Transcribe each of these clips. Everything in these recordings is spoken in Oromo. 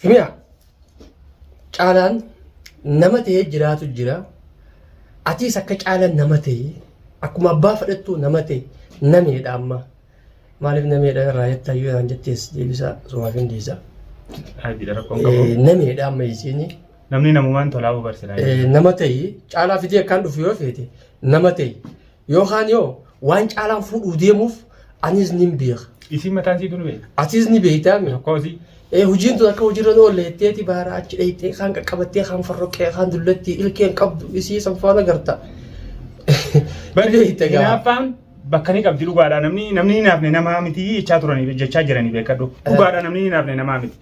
Himiya caalaan nama ta'ee jiraatu jira. Atiis akka caalaan nama ta'e akkuma abbaa fedhattuu nama ta'e nameedha amma. Maaliif nameedha irraa jettaa yoo naan jettees deebisaa sumaaf hin dhiisa. Dhaabiidha rakkoon qabu. Nameedha amma isiin. Namni namumaan tolaa hubarsila. Nama ta'e caalaa fidee akkaan dhufu yoo feete nama ta'e yookaan yoo waan caalaan fuudhuu deemuuf anis nin beeka. Isiin mataan siitu ni beekta. Atis ni beektaa mi? Tokko isii. Hojiin tun akka hojiirra nu oolle jetteeti baara achi dheeyxee kaan qaqqabattee kaan farroqqee kaan dullattii ilkeen qabdu isii san faana garta. Ni beekta gaa. Hinaaffaan bakka ni qabdi dhugaadha namni namni hinaafne namaa miti jechaa turanii jechaa jiranii beekadhu. Dhugaadha namni hinaafne namaa miti.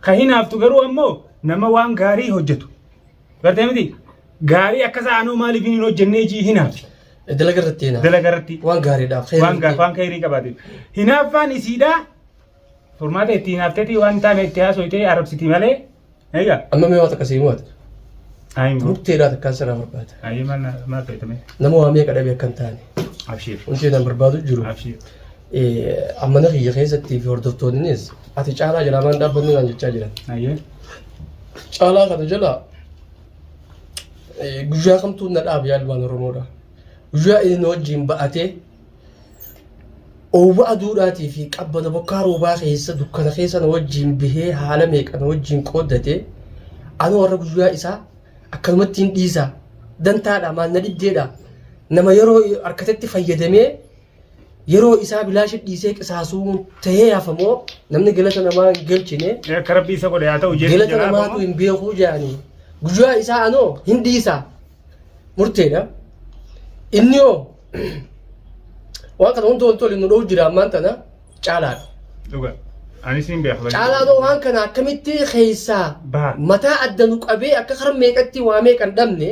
Ka hinaaftu garuu ammoo nama waan gaarii hojjetu. Gartee miti gaarii akka isaa anuu maaliif hin hojjennee jii hinaafti. Dalaga irratti hinaafa. Dalaga irratti. Waan gaariidhaaf. Waan gaarii waan khayrii qabaate. Hinaaffaan isiidhaa furmaata itti hinaafteeti waan taane itti haasoytee arrabsiti malee. Egaa. Amma mee waan takka sii mo'ata. Ayi immoo. Murteedhaa takkaan sirraa barbaada. Ayi maal maal feetame? Nama waa meeqa dhabe akka hin taane. Abshiir. Wanti nan barbaadu jiru. Abshiir. Mana kiyya keessattii fi hordoftoonnis ati caalaa jalaa maan dhaabbanni naan jechaa jiran. Ayyee. Caalaa kana jala guyyaa kamtuu na dhaabe yaa ilmaan Oromoodha. Guyyaa inni na wajjin ba'atee oowwa aduudhaatii fi qabbana bokkaa roobaa keessa dukkana keessa na wajjin bahee haala meeqa na wajjin qooddatee anuu warra guyyaa isaa akkanumatti hin dhiisaa dantaadha maal na dhibdeedha nama yeroo harkatetti fayyadamee yeroo isaa bilaashi dhiisee qisaasuu tahee hafamoo namni galata namaa hin galchine Akka rabbi isa godhe haa ta'u jechuun galata jira namaatu hin beekuu jedhanii guyyaa isaa anoo hin dhiisaa murteedha. Inni hoo waan kana hunda wanti waliin nu dha'u jira ammaan tana caalaadha. Dhuga. Anis hin beeku. Caalaan hoo waan kana akkamitti keessaa Baha. mataa adda nu qabee akka kara meeqatti waa meeqa hin dhabne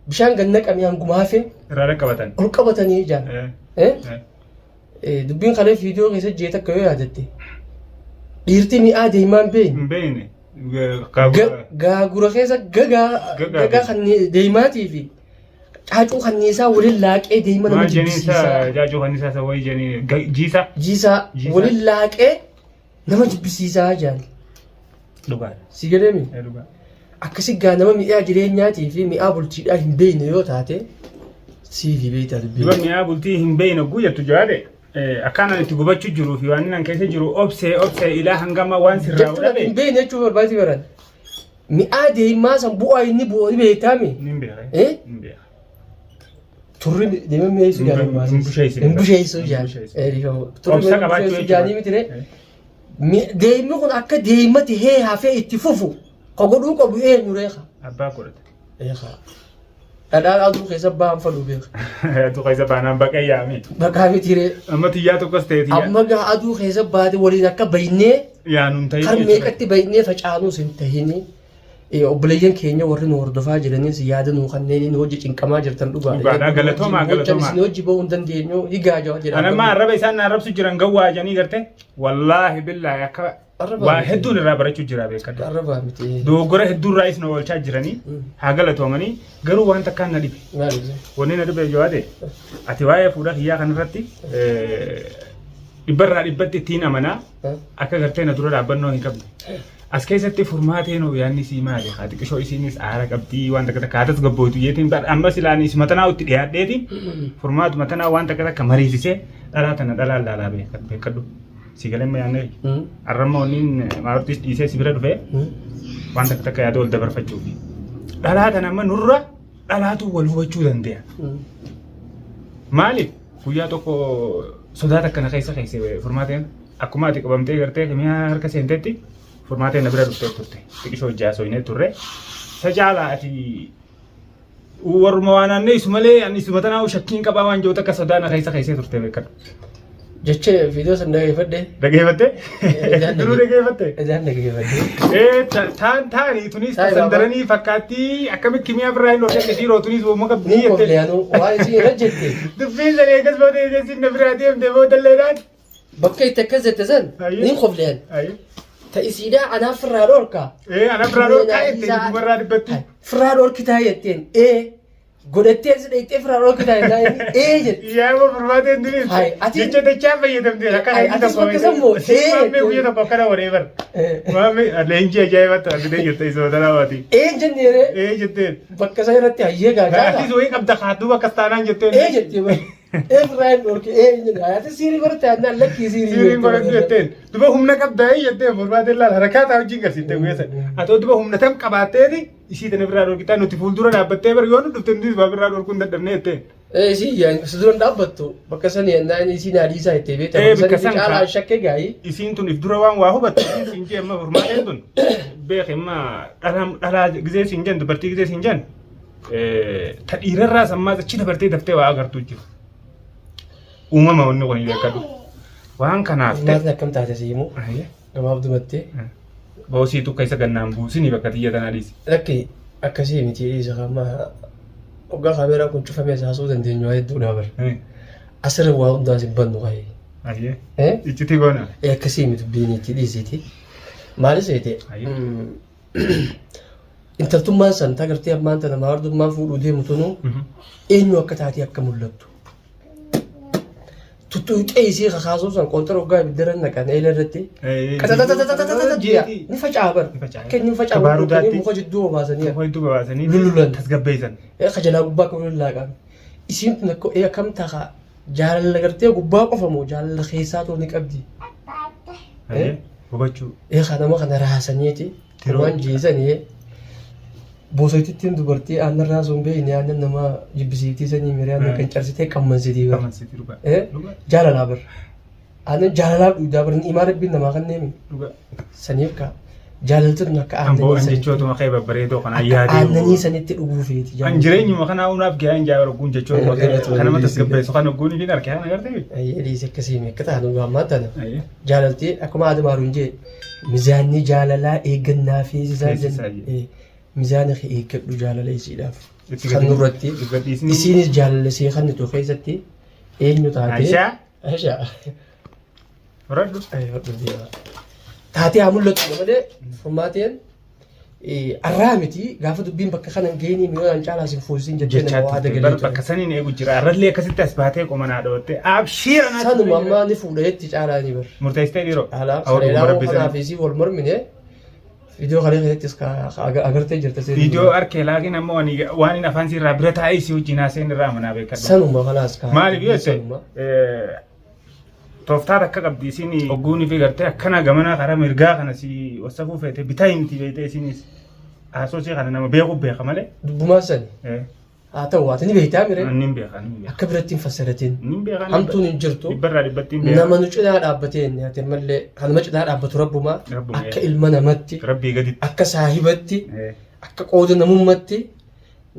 bishaan gad naqame hanguma hafe Irraa dhaqqabatan. ol qabatanii ijaan. Eh, Eh? eh. Dubbiin kalee viidiyoo keessa jee takka yoo yaadatte dhiirti mi'aa deemaa hin beekne Hin beekne. Gaagura. Gaagura keessa gagaa Gagaa gagaa kan deemaatii fi caacuu kanniisaa waliin laaqee deema nama Maal jeniin jibbisiisaa. isaa jaajuu kan isaa wayii jeniin jiisa. Jiisaa Jiisaa. waliin laaqee nama jibbisiisaa jaan. Dhugaadha. Si galeemi? Eh, Dhugaa. Akkasi gaa nama mi'aa jireenyaatii fi mi'aa bultiidhaa hin beekne yoo taate siifi beektaa Duba dubbii. mi'aa bultii hin beekne oguu jettu jawaade akkaan ani itti gubachuu jiruu fi waan inni an keessa jiru obsee obsee ilaa hangama waan sirraa Jechuun dhabe. hin beekne jechuu barbaadii baran. Mi'aa deemaa san bu'aa inni bu'u ni beektaami. Hin beeka. Eh? Hin beeka. Turri deemee mi'eessu Hin jaalatu. busheessu. Hin busheessu Hin jaalatu. busheessu. Turri Obsa qabaachuu busheessu jaanii miti ree. jechuudha. Deemni kun akka deema tahee hafee itti fufu ka godhuu qabu eenyu reeka? Abbaa godhata. Beeka. Dhadhaan aduu keessa ba'an fadhu beeka. Aduu keessa baanaan baqee yaame. Baqaa miti ree. Amma tiyyaa tokkos ta'e tiyyaa. Amma gaa aduu keessa baate waliin akka baynee Yaanuun ta'e. kar meeqatti baynee facaanuus hin tahini. Obboleeyyan keenya warri nu hordofaa jiranis yaada nuu kanneen nu hojii cinqamaa jirtan dhugaadha. Dhugaadha, galatoomaa, galatoomaa. Isin hojii ba'uu hin dandeenyu higaa jedha. Anamma arraba isaan na arrabsu jiran gawwaa jedhanii garte wallaahi billaahi akka Arraba waa miti. hedduun irraa barachuu jira beekadhu. Arrabaa miti. Dogoggora hedduu irraa isin oolchaa jiranii haa galatoomanii garuu waan takkaan na dhibe. Maal ibsa? Wanni na dhibe jawaade ati waa'ee fuudha kiyyaa kanarratti dhibbarraa dhibbatti ittiin amanaa akka gartee na dura dhaabbannoo hin qabne. As keessatti furmaateen hoo yaadni isii maali? Haa xiqqishoo isiinis aara qabdii waan takka takka haa tasgabbooytu jeetiin bar amma silaan isuma tanaa itti dhiyaadheeti furmaatuma tanaa waan takka takka mariisisee dhalaa tana dhalaan laalaa beekadhu. Si galee amma yaadne arramma wanniin maartiis dhiisee si bira dhufee waan takka takka yaada wal dabarfachuufi. Dhalaa tana amma nurra dhalaatu wal hubachuu danda'a. Maaliif guyyaa tokko sodaa takka na keessa keesse furmaateen akkuma ati qabamtee gartee kimiyaa harka seentetti furmaateen na bira dhuftee turte xiqishoo hojii turre isa caalaa ati warruma waan aanne isu malee ani isuma tanaa shakkiin qabaa waan jiru takka sodaa na keessa keessee turte beekadhu. Jecha viidiyoo san dhageeffadhe. Dhageeffatte? Ijaan Duruu dhageeffatte? Ijaan dhageeffadhe. Ee taan taani tunis Taa'e tasan baaba. daranii fakkaattii akkamitti kimiyaa birraa hin dhorkadhe dhiiroo tunis uumama qabdii Ni jette. kofleanu waan isin irra jette. Dubbiin sana eegas booda eegas na biraa deemte booda illeedhaan. Bakka itti akkas jette san Ayyee. ni koflean. Ta isiidhaa anaaf firraa dhorka. Ee ana biraa dhorkaa jette dhibbarraa dhibbatti. Firraa dhorkitaa jetteen ee. Godhattee as dheeyxee firaa dhorkitaa jennaan inni ee jedhe. Yaa immoo furmaateen dunis Hai, ati- jecha dachaa fayyadamte akka Hai, inni atis tokko bakka san moo? Ee. Maammee guyya tokko akkana godhee bar. Maammee leenjii ajaa'ibaatti argitee jirta isuma tanaa waati. Ee hin jenne yeree Ee jetteen. bakka san irratti hayyee gaa Atis caalaa. wayii qabda kaadduuba akkas taanaan jetteen. Ee jettee bar. Ee firaa hin dhorke ee hin jenne. Ati siirii godhatte jennaan lakkii siirii. Siiriin godhadhu jetteen. Duba humna qabda ee jetteen furmaateen laal harkaa taa wajjin garsiifte guyya san. Atoo duba humna tam qabaatteeti Isii tana birraa dhorkitaa nuti fuuldura dhaabbattee bar yoo nu dhufte nuti waa birraa dhorkuu hin dadhabne jetteen. Ee isii yaa si dura hin dhaabbattu bakka sani ennaa inni isii naa dhiisaa jettee beekta Ee, bakka bakka sani san caalaa kaa. shakkee gaayii. Isiin tun if dura waan waa hubattu isiin siin jee amma furmaateen tun beek amma dhalaa dhalaa gizee siin jen dubartii gizee siin jen ta dhiirarraa sammaas achi dabartee daftee waa agartuu jiru. Uumama wanni kun beekadhu. Waan kanaaf ta'e. Furmaatiin akkam taate si himu gabaabdumatti. Boosii tukka isa gannaan buusinii bakka tiyya tanaa dhiisi. Lakki akkasii miti dhiisa amma hoggaa kaameeraa kun cufamee haasa'uu dandeenyu waa hedduudha bar. Asirra waa hundaas hin bannu ka'e. Ayyee. Iccitii goona. Akkasii miti dubbiin itti dhiisiiti. Maali seete? Ayyee. Intaltummaan san tagartee ammaan tana maardummaan fuudhuu deemu tunu eenyu akka taatee akka mul'attu. Tuttuuxee isii kakaasuu san qonxara hoggaa ibidda irra naqan eela irratti. Qaxaxaxaxaxaxaxa ni faca'a bar. Ni faca'a. Akka inni hin faca'u Kabaarudaatti. muka jidduu obaasanii. Muka hedduu babaasanii Lululan. tasgabbeessan. Ka jalaa gubbaa akka lolaaqan. Isiin tun akka akkam ta'a jaalala gartee gubbaa qofa moo jaalala keessaa ta'uu ni qabdi. Hubachuu. Ka nama kana raasaniiti. Tiroo. Waan jeesanii bosoytittiin dubartii aannan raasuun beekne aannan nama jibbisiiftii sanii miree aannan kan carsitee qammansitii bar. Amansiiti dhugaa. Dhugaa. Jaalalaa bar. Aannan jaalalaa dhugaa bar imaa rabbiin namaa kanneemi. Dhugaa. Saniif kaa jaalalti tun akka Amboo aannanii an sanitti jechootuma kee babbareedoo kana akka yaadee. aannanii sanitti dhuguu feeti An jireenyuma kanaa unaaf ga'aa hin jaawar ogguun jechootuma kee Galatoomii kan nama dhiisii. tasgabbeessu kan ogguun hin arge kan agartee. Ayyee dhiisi akkasii akka taanu ammaa tana. Ayyee. Jaalalti akkuma Aadam Haaruun jee mizaanni jaalalaa eeggannaa feesisaa Feesisaa jenna. jedhe. Mizaana kee eeggadhu jaalala isiidhaaf. Itti Kan gadi- nurratti itti gadhiisni- isiinis jaalala isii kennitu keessatti eenyu taatee Aishaa. Aishaa. Horadhu. Ay, hodhu deema. Taatee haa mul'attu malee furmaateen arraa miti gaafa dubbiin bakka kana hin geenii miyoonaan caalaa sin fuusisin jettee Jechaa nama waada turte. galee Bar ture. bakka saniin eegu jira. Arrallee akkasitti as baatee qoma naa dhootte. Abshiira naa Sanuma ammaa ni fuudha jetti caalaa ni bar. Murteessitee dhiiroo. Haala Awwa dhuguma kareelaa rabbi kanaaf sanii. isii wal mormine viidiyoo kalee keessattis agartee jirta seerri. Viidiyoo arkee laakiin ammoo ani waan inni afaan sirraa bira taa'ee si wajjin haasa'in irraa amanaa beekadhu. Sanuma kalaas kaa. Maaliif yoo jette Sanuma. tooftaa takka qabdi isiin ogguunii fi gartee akkana gamanaa karaa mirgaa kana si wasafuu feete bitaa himti beekte isiinis haasoo isii kana nama beeku beeka malee. Dubbumaan sani. Haa ta'u ati ni beektaa mire. Ni beeka ni beeka. Akka biratti hin fassaratin. Ni beeka. Hamtuun hin jirtu. Dhibbarraa dhibbatti hin beeka. Nama nu cinaa dhaabbatee inni ati ammallee kanuma cinaa dhaabbatu rabbumaa Rabbuma, akka ilma namatti Rabbii gaditti. akka saahibatti akka qooda namummatti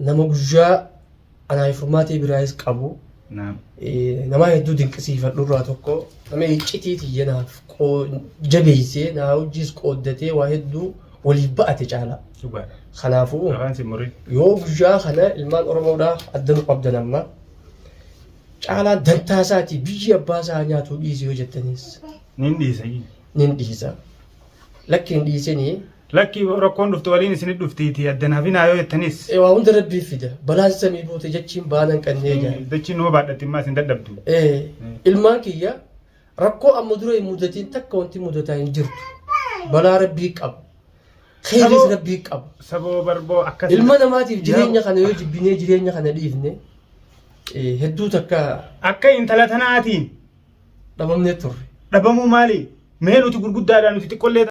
nama guyyaa Anaa fi furmaatee biraayis qabu. Naam. Namaa hedduu dinqisiifadhu irraa tokko nama iccitii tiyya naaf jabeessee naa hojjiis qooddatee waa hedduu waliif ba'ate caala. Dhugaadha. Kanaafuu Afaan si murin. yoo guyyaa kana ilmaan Oromoodhaa adda nu qabdan amma caalaan dantaa isaatii biyyi abbaa isaa nyaatuu dhiisi yoo jettanis Nin dhiisa. nin dhiisa. Lakki hin dhiisinii Lakki rakkoon dhuftu waliin isinit dhuftiiti adda hin hafinaa yoo jettanis. Ee waa hunda rabbiif fida. Balaan samii buute jechiin baanan qannee jaa. Dachiin numa baadhatti immaa isin dadhabdu. Ee ilmaan kiyya rakkoo amma dura hin mudatiin takka wanti mudataa hin jirtu. Balaa rabbii qaba. Kheyriis Saboo- rabbii qaba. Saboo barboo akkas. Ilma namaatiif jireenya kana yoo jibbinee jireenya kana dhiifne hedduu takka Akka intala tanaatiin dhabamnee turre. dhabamuu maali? Mee nuti gurguddaadha nuti xiqqollee